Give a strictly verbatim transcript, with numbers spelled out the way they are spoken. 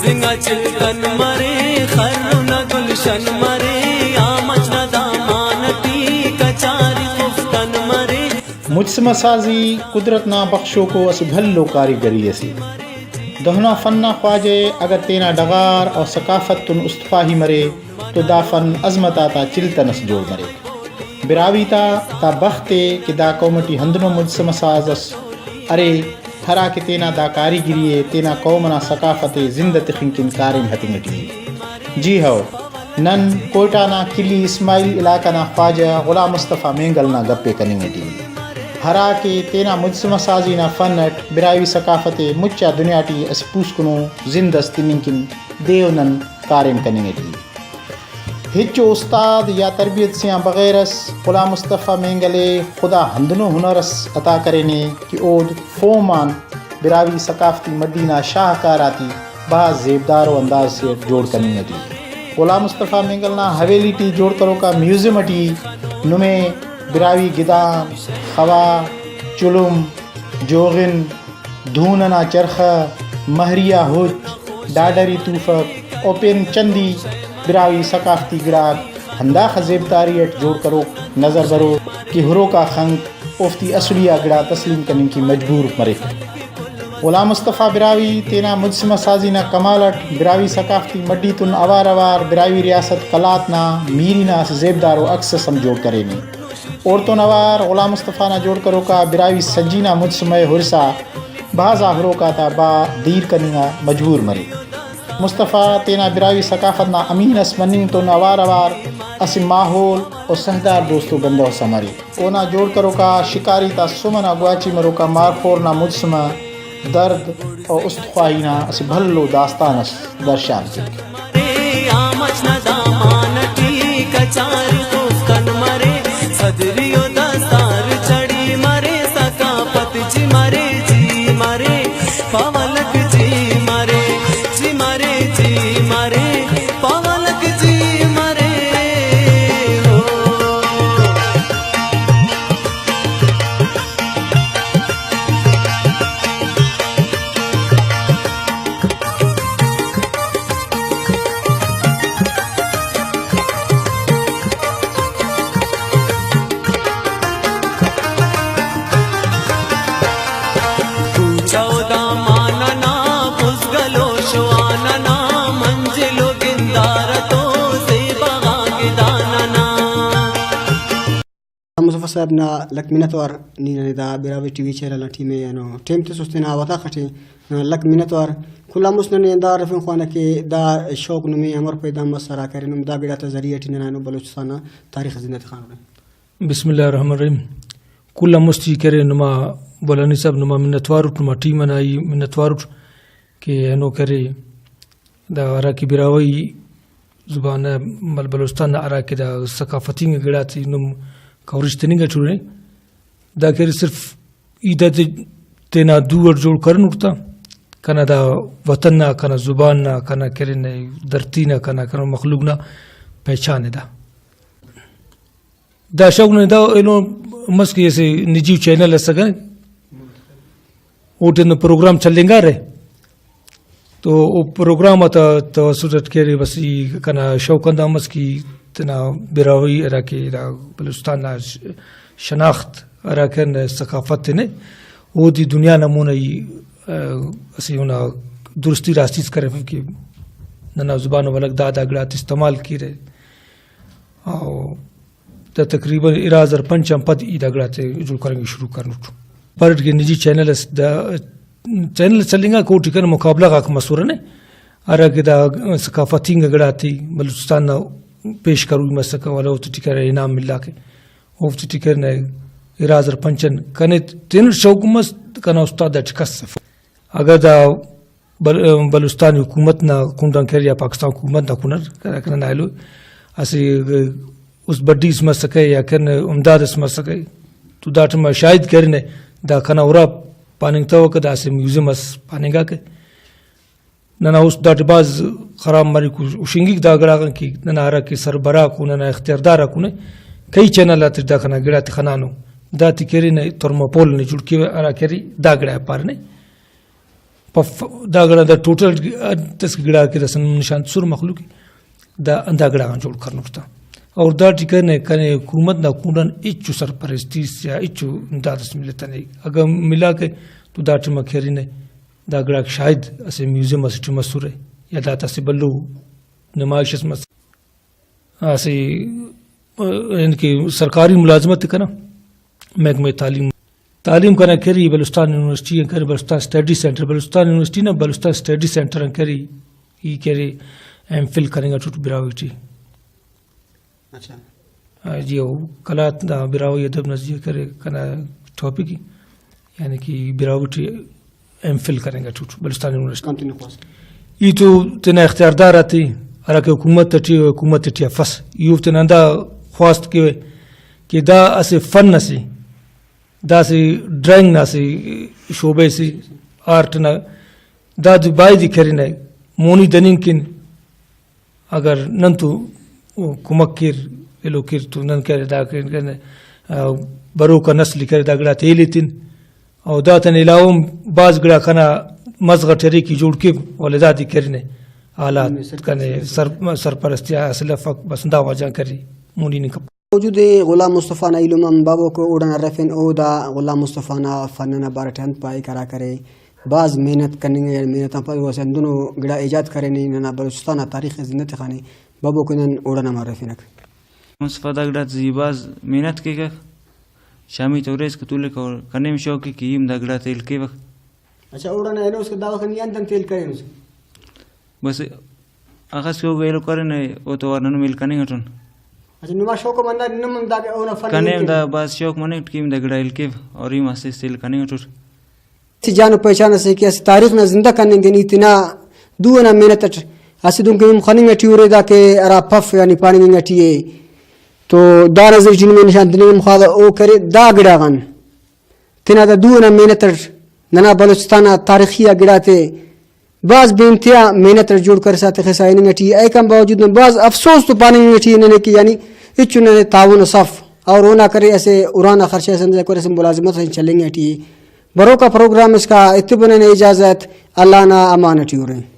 انگا چلکن مرے، خرن گلشن مرے، آ مچ نا دامان ٹی کچاری خفتن مرے۔ مجسمہ سازی قدرت نا بخشوکو اسہ بھلو کاریگری اسے۔ دہنا فن نا خواجہ ءِ اگہ تینا ڈغار و ثقافت تون است خواہی مرے تو دا فن عظمت آتا چلتن اس جوڑ مریک۔ براہوئی تا دا بخت ءِ کہ دا قوم ٹی ہندنو مجسمہ ساز اس ارے، ہرا کہ تینا دا کاریگری ءِ تینا قوم ئنا ثقافت ءِ زندہ تخنگ کن کاریم ہتنگ ٹی ءِ۔ جی ہو، نن کوئٹہ نا کلی اسماعیل علاقہ نا خواجہ غلام مصطفی مینگل نا گپ ءِ کننگ ٹی ءِ، ہرا کہ تینا مجسمہ سازی نا فن اٹ براہوئی ثقافت ءِ مچ آ دنیا ٹی اسہ پوسکنو زند اس تننگ کن دے و نن کاریم کننگ ٹی ءِ۔ ہچو استاد یا تربیت سے آن بغیر اس غلام مصطفی مینگل ءِ خدا ہندنو ہنر اس عطا کرینے کہ اود فوم آن براہوئی ثقافتی مڈی نا شاہکار آتے بھاز زیبدارو انداز سے اٹ جوڑ کننگ ٹی ءِ۔ غلام مصطفی مینگل نا حویلی ٹی جوڑ کروکا میوزیم ٹی نمے براہوئی گدان، خوا، چلم، جوغن، دھون ئنا چرخہ، مہری آ ہچ، ڈاڈری توفک و پین چندی براہوئی ثقافتی گڑاک ہنداخہ زیبداری اٹ جوڑ کروک نظر برو کہ ہروک آ خنک اوفتے اصلی آ گڑا تسلیم کننگ کہ مجبور مریک۔ غلام مصطفی براہوئی تینا مجسمہ سازی نا کمال اٹ براہوئی ثقافتی مڈی تون اوار اوار براہوئی ریاست قلات نا میری نا اسہ زیبدارو عکس اس ہم جوڑ کرینے۔ اوڑتون اوار غلام مصطفی نا جوڑ کروکا براہوئی سجی نا مجسمہ ءِ ہرسا بھاز آ ہروک آتا با دیر کننگ آ مجبور مریک۔ مصطفی تینا براہوئی ثقافت نا امین اس مننگ تون اوار اوار اسہ ماحول و ساہدار دوستو بندغ اس ہم ارے۔ اونا جوڑ کروکا شکاری تا سم ئنا گواچی مروکا مارخور نا مجسمہ درد و است خواہی نا اسہ بھلو داستان اس درشان کیک۔ مرے، آ مچ نا دامان ٹی کچاری خفتن مرے، صدری و دستار چڑی مرے، ثقافت جی مرے، جی مرے، پاولک جی مرے، جی مرے، جی مرے، پاولک جی مرے، ہو۔ کوچہ و دامان انا، بزگل و شوان انا، منزل و گندار تو زیبا غاگدان انا۔ مصطفی صاحب نا لکھ منت وار، نی ننے دا براہوئی ٹی وی چینل نا ٹیم ءِ اینو ٹائم تسس تینا وخت آخٹی، ننا لکھ منت وار۔ کل آن مست ننے ہندا ارفنگ خوانہ کہ دا شوق نمے امر پیدا مس ہراکہ ارے نم دا گڑاتا ذریعہ ٹی ننا اینو بلوچستان نا تاریخ ءِ زندہ تخانورے۔ بسم اللہ الرحمن الرحیم۔ کل آن مست ای کہ ارے نما بولانی صاحب نما منت وار اٹ، نما ٹیم ئنا ای منت وار اٹ کہ اینو کہ ارے دا ہراکہ براہوئی زبان ءِ بل-، بلوچستان نا ہراکہ دا ثقافتی انگا گڑاتے نم کوریج تننگ اٹی ارے، دا کہ ارے صرف ای دادے تینا دو اٹ جوڑ کرینٹ تا، کنا دا وطن نا، کنا زبان نا، کنا کہ ارے نئے دھرتی نا، کنا، کنا مخلوق نا پہچان ءِ دا۔ دا شوق ننے دا ایلو مس کہ اسہ نجی چینل اس اکہ، اوٹی ہندن پروگرام چلینگارہ، تو او پروگرام آتا توسط اٹ کہ ارے بس ای کنا شوق ہندا مس کہ ای تینا براہوئی ہراکہ دا بلوچستان نا ش-، شناخت ہراکہ نا ثقافت تینے اودے دنیا نا مون آ ای، آ، اسہ اونا درستی راستی اس کریفو کہ ننا زبان و ولگ دا دا گڑاتے استعمال کیرہ۔ او دا تقریباً ارا ہزار پنچ آن پد ای دا گڑاتے جوڑ کرنگ شروع کرینٹ۔ پاریٹ کہ نجی چینل اس دا چینل چلینگاکہ اوٹی کن مقابلہ غاک مسرہ نے، ہرا کہ دا ثقافتی انگا گڑاتے بلوچستان نا پیش کروئی مسکہ، ولدا اوفتے ٹی کرے انعام ملاکہ، اوفتے ٹی کرے نا ارا ہزار پنچ آن کنے تینٹ شوق مس، کنا استاد داٹی کس اف۔ اگہ دا بل-، بلوچستان حکومت نا کنڈ آن کرے یا پاکستان حکومت نا کنڈ آن کرے، ننا ایلو اسہ اس بڈی اس مسکہ یا کن امداد اس مسکہ، تو دا ٹائما شاہد کرینہ دا کنا ارا پاننگتوکہ، دا اسہ میوزیم اس پاننگاکہ۔ ننا است داٹی بھاز خراب مریک و ہشنگک دا گڑاغان کہ ننا ہراکہ سربراہ کو، ننا اختیاردار آکو نے کئی چینل آتیٹ دا کنا گڑاتے خنانو، داتے کہ ارے نئے تھرموپول نے جوڑ کیوہ، ہرا کہ ارے دا گڑا پارہ نے۔ اف-، دا گڑا دا ٹوٹل انت اس کہ گڑا کہ رسم نشان تسر مخلوق ءِ، دا ہندا گڑا غان جوڑ کرنٹ تا۔ اور دا ٹی کنے، کنے حکومت نا کنڈ آن ہچو سرپرستی اس یا ہچو امداد اس ملتنے۔ اگہ ملا کے تو دا ٹائم آ کہ ارے نہ، دا گڑاک شاید اسہ میوزیم اسیٹی مسرہ یا داتا اسہ بھلو نمائش اس مس-، اسہ، یعنی کہ سرکاری ملازمت کنا، محکمہ تعلیم، تعلیم کنا کری بلوچستان یونیورسٹی آن کری، بلوچستان اسٹڈی سینٹر، بلوچستان یونیورسٹی نا بلوچستان اسٹڈی سینٹر آن کری، ای کری ایم فل کننگ اٹوٹ براہوئی ٹی۔ اچھا۔ آ، جی او قلات نا براہوئی ادب نا زی آ کرے کنا ٹاپک ای، یعنی کہ براہوئی ٹی ایم فل کننگ اٹوٹ بلوچستان یونیورسٹی۔ کم تینا خواست۔ ای تو تینا اختیاردار آتے ہراکہ حکومت ٹی، حکومت ٹی افس، ای اوفتینا ہندا خواست کیوہ کہ دا اسہ فن اسے، دا اسہ ڈرائنگ نا اسہ شعبہ سے، آرٹ نا دا تو بایدے کرینہ مونی دننگ کن۔ اگر نن تو کمک کیر، ایلو کیر تو نن کہ دا کہ، آ، بروکا نسل کرے دا گڑاتے ایلتن۔ او داتنے علاوہ ہم بھاز گڑا کنا مزغ ٹی ارے کہ جوڑ کیو، ولے دادے کرنے حالات کنے سر-، سرپرستی آ حاصل افک، بس دا وجہ کری مونی نن کپ۔ موجود ءِ غلام مصطفیٰ نا ایلم آن بابوک اوڑان ہرفن۔ او دا غلام مصطفیٰ نا فن ئنا بارہ ٹی انت پائک، ہرا کرے بھاز محنت کننگ ءِ، محنت آن پد او اسہ ہندنو گڑا ایجاد کرینے، ننا بلوچستان نا تاریخ ءِ زندہ تخانے۔ بابوک نن اوڑان ہم ہرفنک۔ مصطفیٰ دا گڑاتے زی بھاز محنت کیکک، شامی تو ریسک تولک اور کنے ہم شوق ءِ کہ ای ہم دا گڑاتے ہیل کیوک۔ اچھا، اوڑان اینو اسکا دا وخت نی انت انت ہیل کرینس؟ بس اخس کہ او ایلو کرینے، او تو وار نن ہم ہیل کننگ اٹن۔ اچھا، نما شوق ءِ مندا نم ہم دا کہ اونا فن کنے ہیل ہم کیوہ۔ دا بھاز شوق مننگ کہ ای ہم دا گڑا ہیل کیو اور ای ہم اسہ اسہ ہیل کننگ اٹوٹ۔ اسہ جان و پہچان اسے کہ اسہ تاریخ نا زندہ کننگ ءِ، نی تینا دو ئنا محنت اٹ اسہ دن کہ نم خننگ اٹی ارے، دا کہ ہرا پف یعنی پاننگ انگ اٹی ءِ، تو دا نظر ٹی نمے نشان تننگ ہم خواہہ او کرے دا گڑا غان۔ تینا دا دو ئنا محنت اٹ ننا بلوچستان نا تاریخی آ گڑاتے بھاز بے انتہا محنت اٹ جوڑ کرسا تخسا ہننگ اٹی ءِ۔ ایکان باوجود نن بھاز افسوس تو پاننگ اٹی ءِ ننے کہ یعنی ہچو ننے تعاون اس اف اور اونا کرے اسہ ارانا خرچہ اس اندازہ کرے اسہ ملازمت اس چلینگ اٹی ءِ۔ بروکا پروگرام اسکا ایتبو ننے اجازت، اللہ نا امان اٹی ارے۔